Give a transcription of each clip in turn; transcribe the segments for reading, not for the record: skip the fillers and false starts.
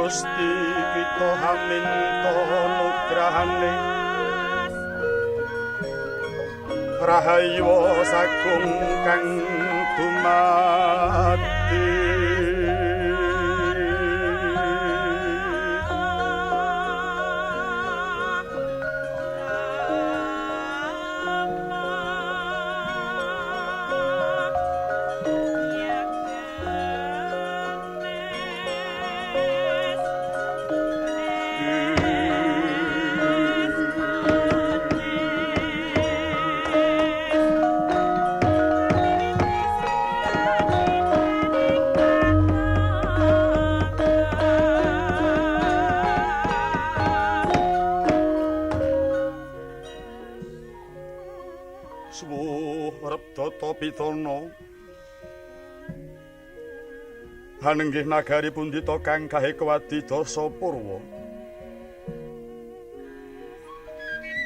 Gusti kita haminta nugrahane rahayu sagung kang dumadi. Pitana hanenggih nagari pundita kang gahe kewadi dasa purwa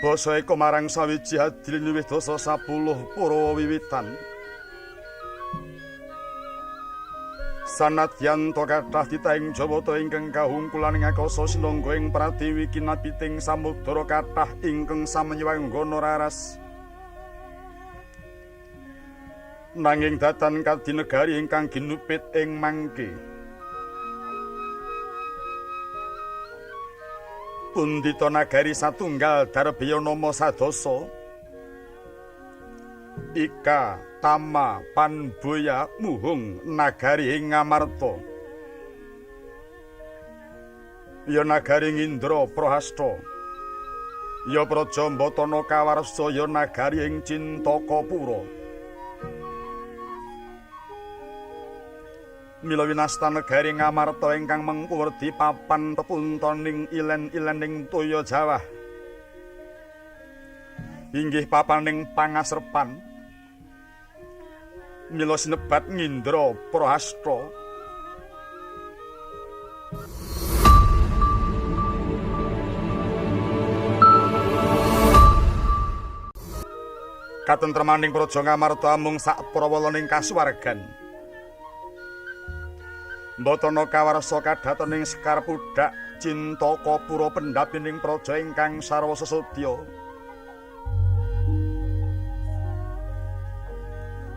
basa eka marang sawiji adil luwih dasa 10 purwa wiwitan sanadyan to kathah titahing jawata ingkang kahungkulan ing akasa sinangga ing pratiwi kinabiting samudra kathah ingkang samenywanggana raras nanging datan kadhi negari ingkang ginupit ing mangke. Pundita nagari satunggal darbeya nama sadasa Ika Tama Panboya Muhung nagari ing Ngamarta. Ya nagari Ngindra Prahasta. Ya praja Mbatana Kawarsa ya nagari ing Cintakapura. Mila winasta negari Ngamarta ingkang mengkuwerdi papan pepuntoning ilen-ilening toya jawah. Inggih papaning pangasrepan. Mila sinebat Ngindra Prahasta. Katentremaning praja Ngamarta amung sakprawalaning kasuwargan. Mbatana kawarsa kadhatoning Sekar Pudhak Cintakapura pendhapining praja ingkang sarwa sesudya.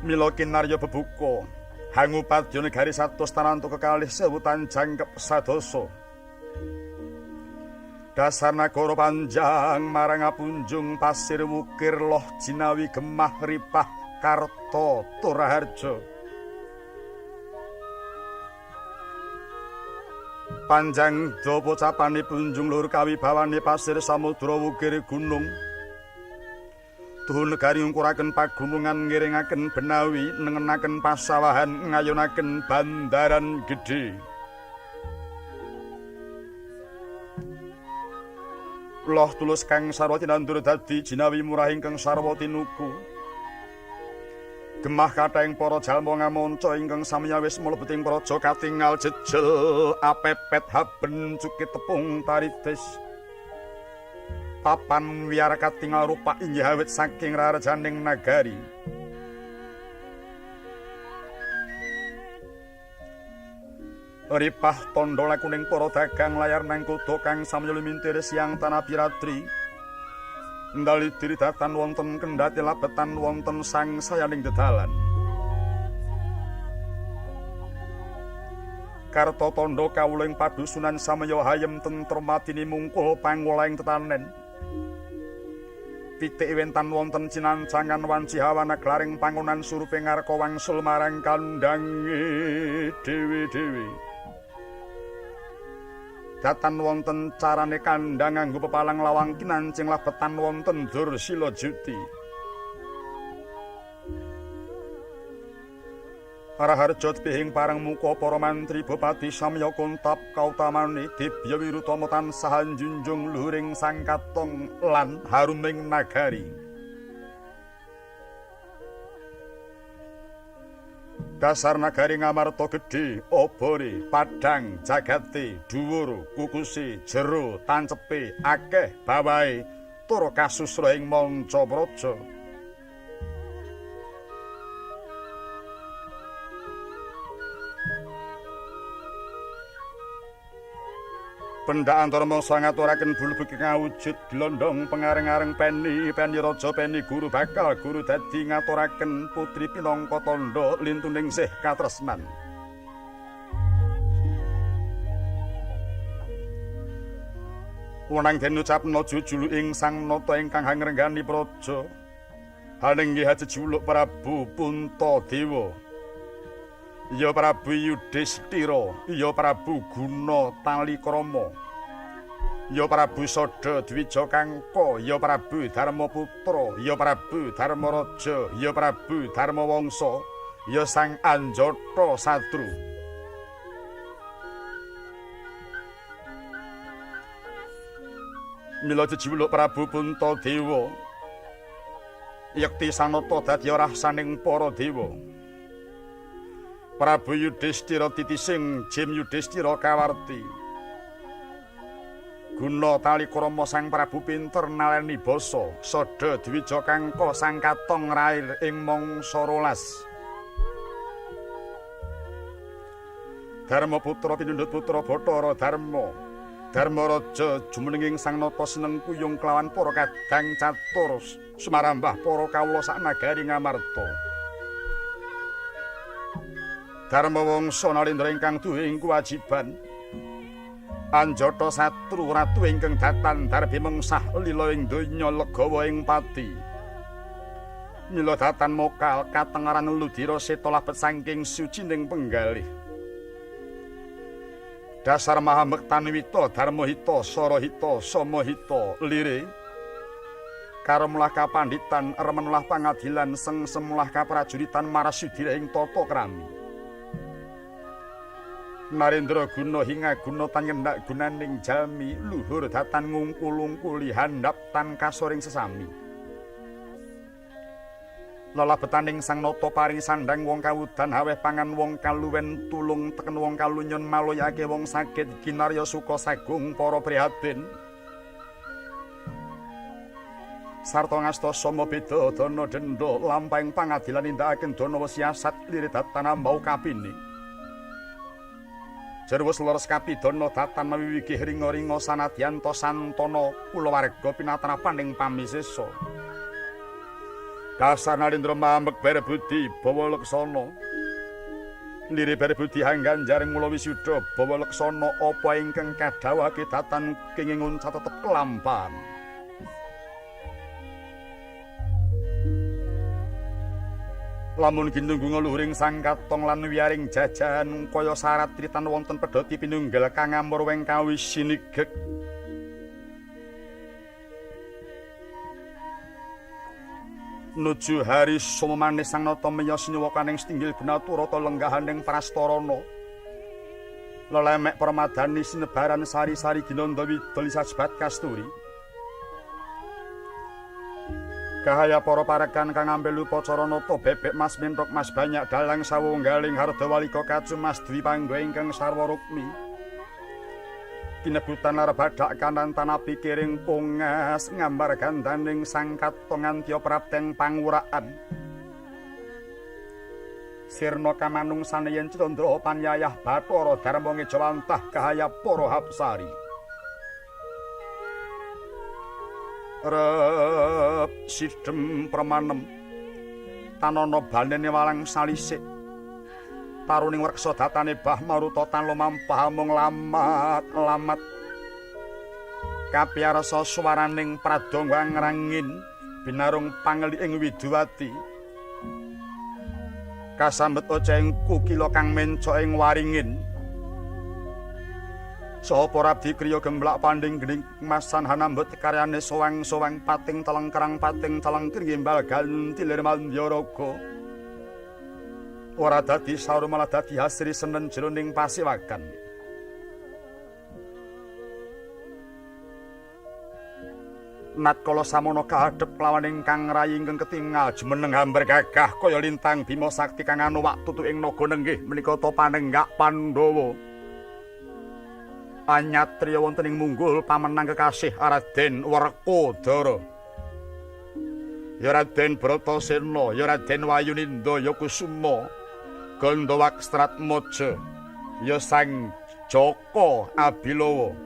Mila kinarya bebuka hangupadya negari satus tanantu kekalih sewu tanjangkep sadasa. Dasar nagara panjang marang apunjung pasir wukir loh jinawi gemah ripah karta turaharja. Panjang dapa capane punjung luhur kawibawane pasir samudra wukir gunung. Tuhu negari ngungkuraken pagunungan ngiringaken benawi nengenaken pasawahan ngayunaken bandaran gedhe. Loh tulus kang sarwa tinandur dadi jinawi murah ingkang sarwa tinuku. Gemah kathahing para jalma ngamanca ingkang samya wis mlebeting praja katingal jejel apepet haben cukit tepung taritis. Papan wiyar katingal rupa inggih awit saking rarajaning nagari. Ripah tandha lakuning para dagang layar nang kutha kang samya lumintir siang tanapi ratri. Ndali diri datan wonten kendhati labetan wonten sang sayaning dedalan. Karta tandha kawula ing padusunan samya hayem tentrem atine mungkul pangolahing tetanen. Pitik wentan wonten cinancangan wanci hawana glaring pangonan surupe ngarka wangsul marang kandhange dhewe-dhewe. Datan wonten carane kandhang nganggo pepalang lawang kinancing labetan wonten Dursila Juti. Raharja tebihing parang muka para mantri bupati samya kuntap kautamane Dibya Wirutama tansah njunjung luhuring sang katong lan haruming nagari. Dasar nagari Ngamarta gedhe, obore, padhang, jagate, dhuwur, kukuse, jero, tancepe, akeh bawahe tur kasusra ing manca praja. Pendak antara mangsa ngaturaken bulu kawujud glondong pengareng-areng peni peni raja peni guru bakal guru dadi ngaturaken putri pinangka tandha lintuning sih katresnan. Wenang den ucapna jujulu ing Sang Nata ingkang hangrenggani praja. Hanenggih jejuluk Prabu Puntadewa. Ya Prabu Yudhistira, ya Prabu Guna Talikrama. Ya Prabu Sada Dwija Kangka, ya Prabu Dharmaputra, ya Prabu Dharmaraja, ya Prabu Dharmawangsa, ya Sang Anjata Satru. Mila jejuluk Prabu Puntadewa. Yekti sanata dadi rahsaning para dewa. Prabu Yudhistira titising Jim Yudhistira kawarti. Guna Talikrama Sang Prabu pinter naleni basa, Sada Dwija Kangka sang katong rair ing mangsa rolas. Dharma putra pinundhut putra Bathara Dharma. Dharmaraja jumenenging Sang Nata seneng kuyung kelawan para kadang catur sumarambah para kawula sak nagari Ngamarta. Dharma wangsa Narendra ingkang duwe ing kewajiban. Anjata satru ratu ingkang datan darbi mengsah lila ing donya legawa ing pati. Mila datan mokal katengaran ludira seta labet saking sucining penggalih. Dasar maha mektanwita dharma hita sarahita samahita lire. Karemlah kapanditan remenlah pangadilan sengsemlah kaprajuritan marasudira ing tata krami. Narendra guna hinga guna tan ngendak gunaning jalmi luhur datan ngungkul-ungkuli handap tan kasoring sesami. Lelabetaning Sang Nata paring sandhang wong kawudan haweh pangan wong kaluwen tulung teken wong kalunyon maloyake wong sakit kinarya suka sagung para prihatin. Sarta ngasta sama beda dana denda lampahing pangadilan nindakaken dana siasat lire datan ambau kapini. Jarwes leres kapidana datan mawiwigih ringa-ringa sanadyan ta santana kulawarga pinatrapaning pamisesa. Dasar Narendra mamek berbudi bawa leksana. Lire berbudi hangganjar mula wisuda bawa leksana apa ingkang kadhawuhake datan kenging uncat tetep kelampahan. Lamun ginunggung luhuring Sang Katong lan wiyaring jajahan kaya sarat tritan wonten pedhoti pinunggal kang ngamur weng kawisinigek. Nuju hari sumemanis Sang Nata miyos nyuwakaning setinggil gunaturata lenggahaning prastarana. Lelemek permadani sinebaran sari-sari ginanda widol sajebat kasturi. Kahaya para parekan kang ampil upacara nata bebek mas menthok mas banyak dalang sawunggaling hardawalika kacu mas dwi pangga ingkang sarwa rukmi. Kinebutan lar badak kanan tanapi kiring pungas ngambar gandaning Sang Katong nganti prapteng panguraan. Sirna kamanungsan yen candra panyayah Bathara Dharma ngejawantah kahaya para hapsari. Rep sidem premanem tanana banene walang salisik. Taruning reksa datane Bah Maruta tan lumampah mung lamat-lamat. Kapiyarsa swaraning pradonga ngrangin binarung pangeli ing Widuwati. Kasambet ocehing kukila kang mencok ing waringin. Saha para abdi kriya gemblak panding gending masan hanambet karyane sowang-sowang pating telengkerang pating telengkring gimbal gantilir mandyaraga. Ora dadi saur malah dadi hasri senen jroning pasiwakan. Natkala samono kahadhep lawan ingkang rayi ingkang ketingal jumeneng hambar gagah kaya lintang Bima Sakti kang anuwak tutu ing naga nenggih menika ta panenggak Pandhawa. Anyatriya wonten ing munggul pamenang kekasih Raden Werkudara. Ya Raden Bratasena, ya Raden Wayuninda, ya Kusuma Gandhawakstratmaja, ya Sang Jaka Abilawa.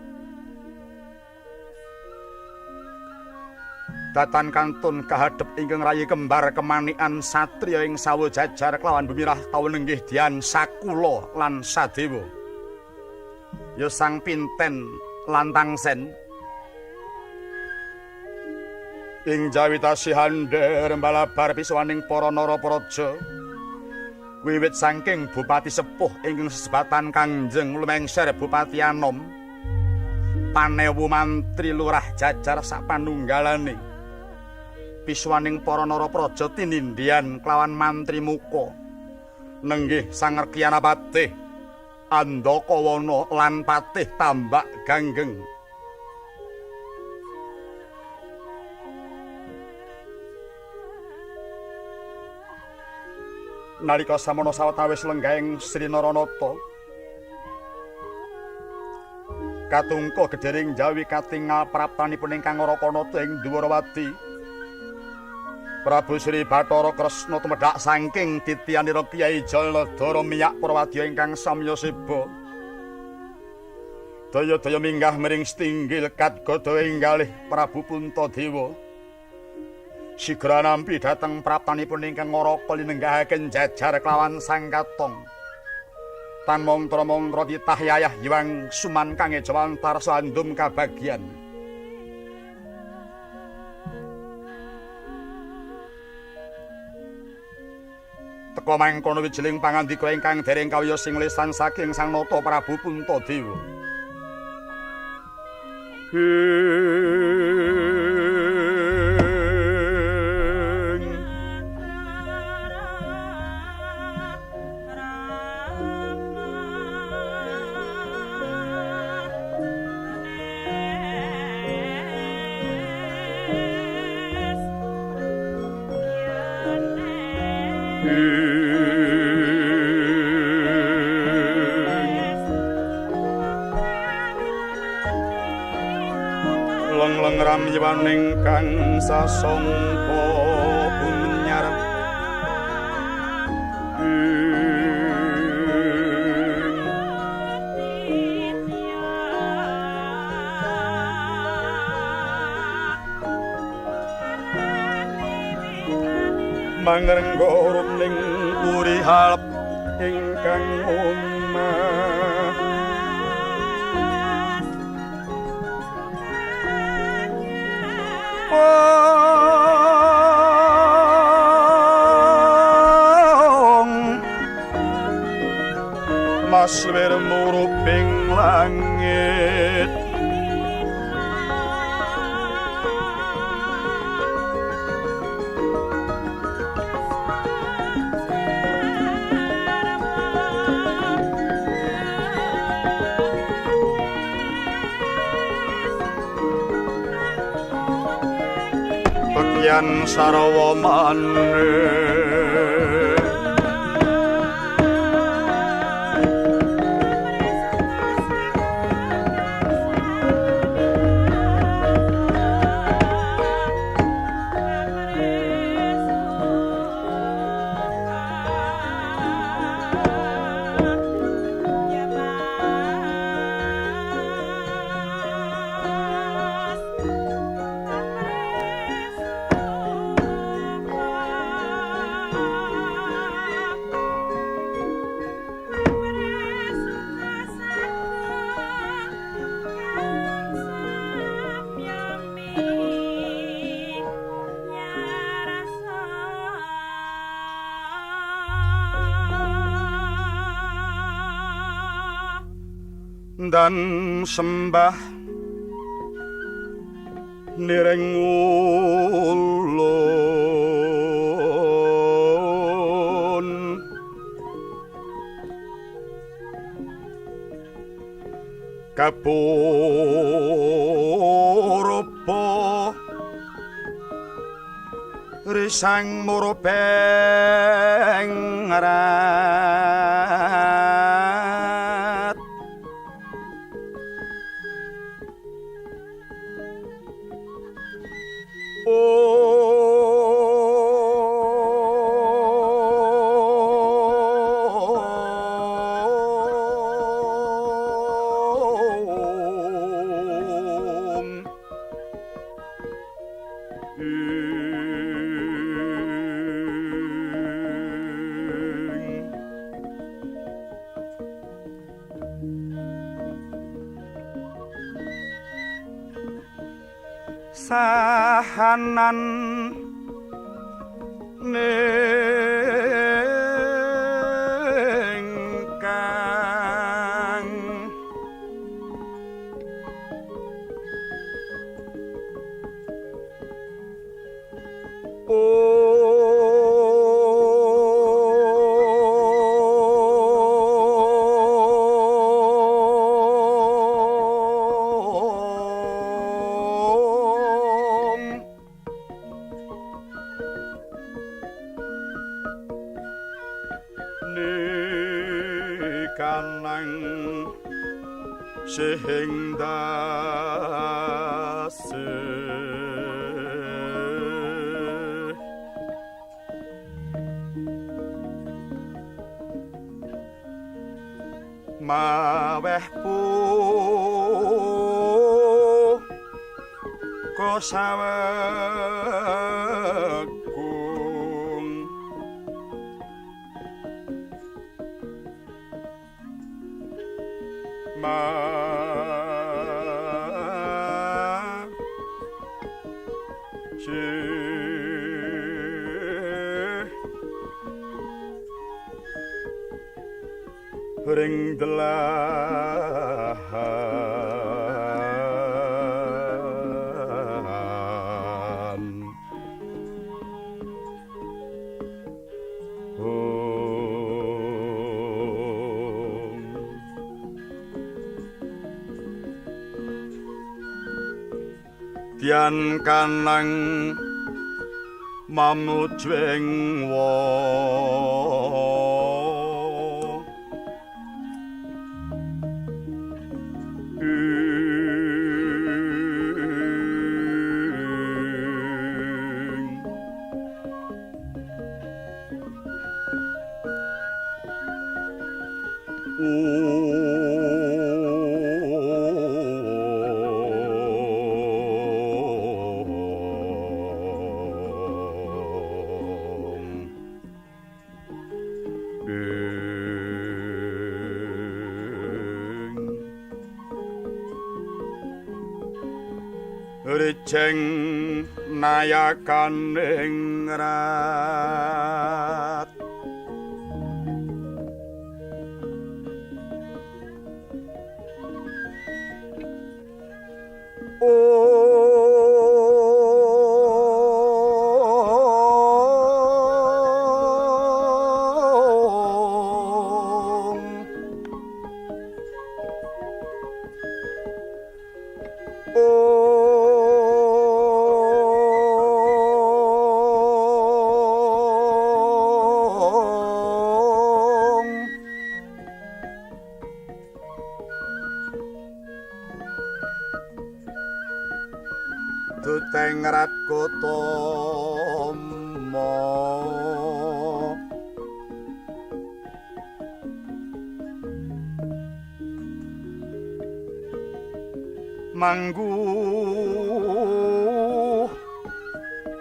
Datan kantun kahadhep ingkang rayi kembar kemanikan satriya ing sawo jajar kelawan bumirah taun nenggih dian Sakula lan Sadewa. Ya sang pinten lan tangsen. Ing jawi tasih andher mbalabar pisuwaning para naraparaja. Wiwit saking Bupati Sepuh ingkang sesebatan Kangjeng lumengser Bupati Anom. Panewu mantri lurah jajar sapanunggalane. Pisuwaning para narapraja tinindhian kelawan mantri muka. Nenggih Sang Rekyana Patih Andakawana lan Patih Tambak Ganggeng. Nalika samono sawetawis lenggahing Sri Naranata katungka gedhering Jawi katingal praptanipun ingkang Ngarakanata ing Dwarawati. Prabu Sri Bathara Kresna tumedhak saking titianira Kyai Jaladara miyak Prawadya ingkang samya seba. Daya-daya minggah miring setinggil katgada ing galih Prabu Puntadewa. Sigra nampi dhateng praptanipun ingkang Ngaraka linenggahaken jajar kelawan sang katong. Tan mantra-mantra titah yayah Hyang Suman kang ejawantar sandum kabagyan. Teka mangkono wijiling pangandika ingkang dereng kawiyos sing lisan saking Sang Nata Prabu Puntadewa. Leng-leng ramyaning kang sasongko bumenyar. Mangrenggo ning puri halep ingkang omah. Mas wir muruping langit. Bekyan sarawa maneh. Dan sembah nireng ulun kapurupa risang murubeng rat. Om. Sahanan ningkang 시행다스 마웨부 고사웨궁 마 링들란 Tian kanang mamujueng wo Rijeng nayakaning rat Dutengrat kutama manggu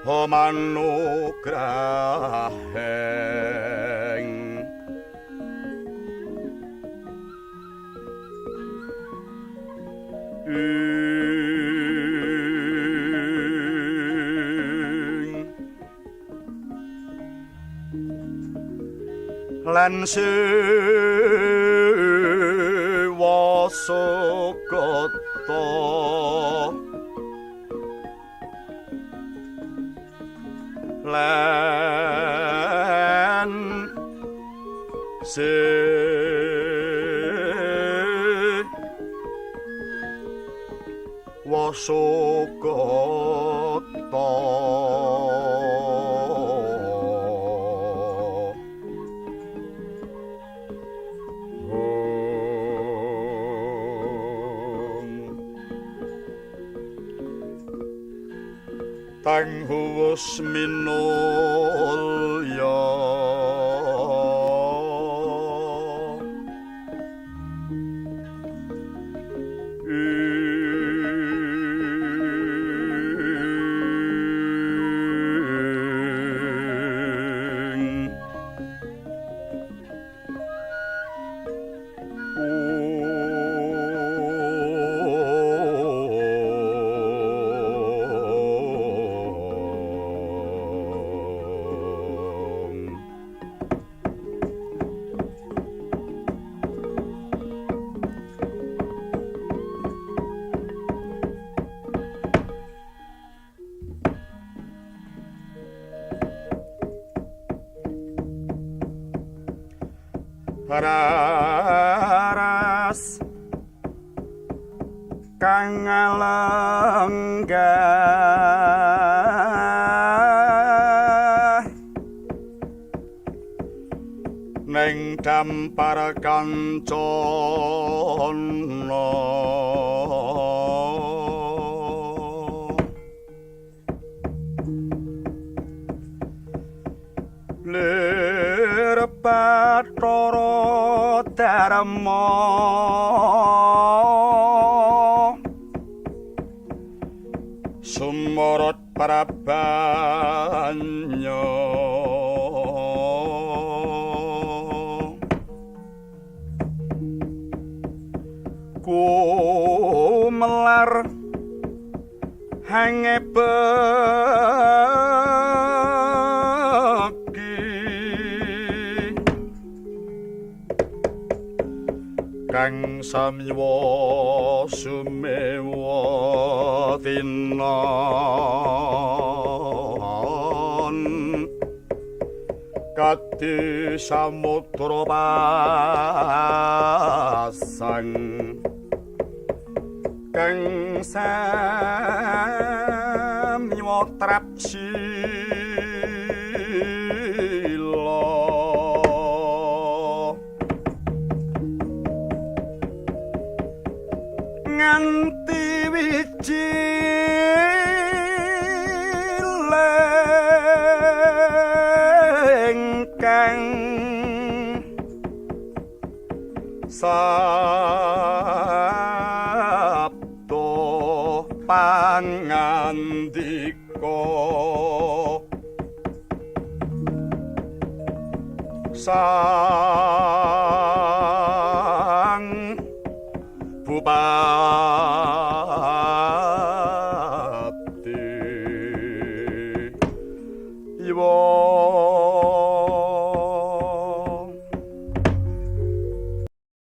manugraheng lan siwa sukata lan siwa sukata Tanghuwus minulya ing Raras kang lenggah neng dampar kancana lir Bathara Darma sumorot prabanya kumelar hange beki kang samywa sumewa tinan kati samudra pasang kang samywa trap sila nganti wiji lengkang sabdo pangandika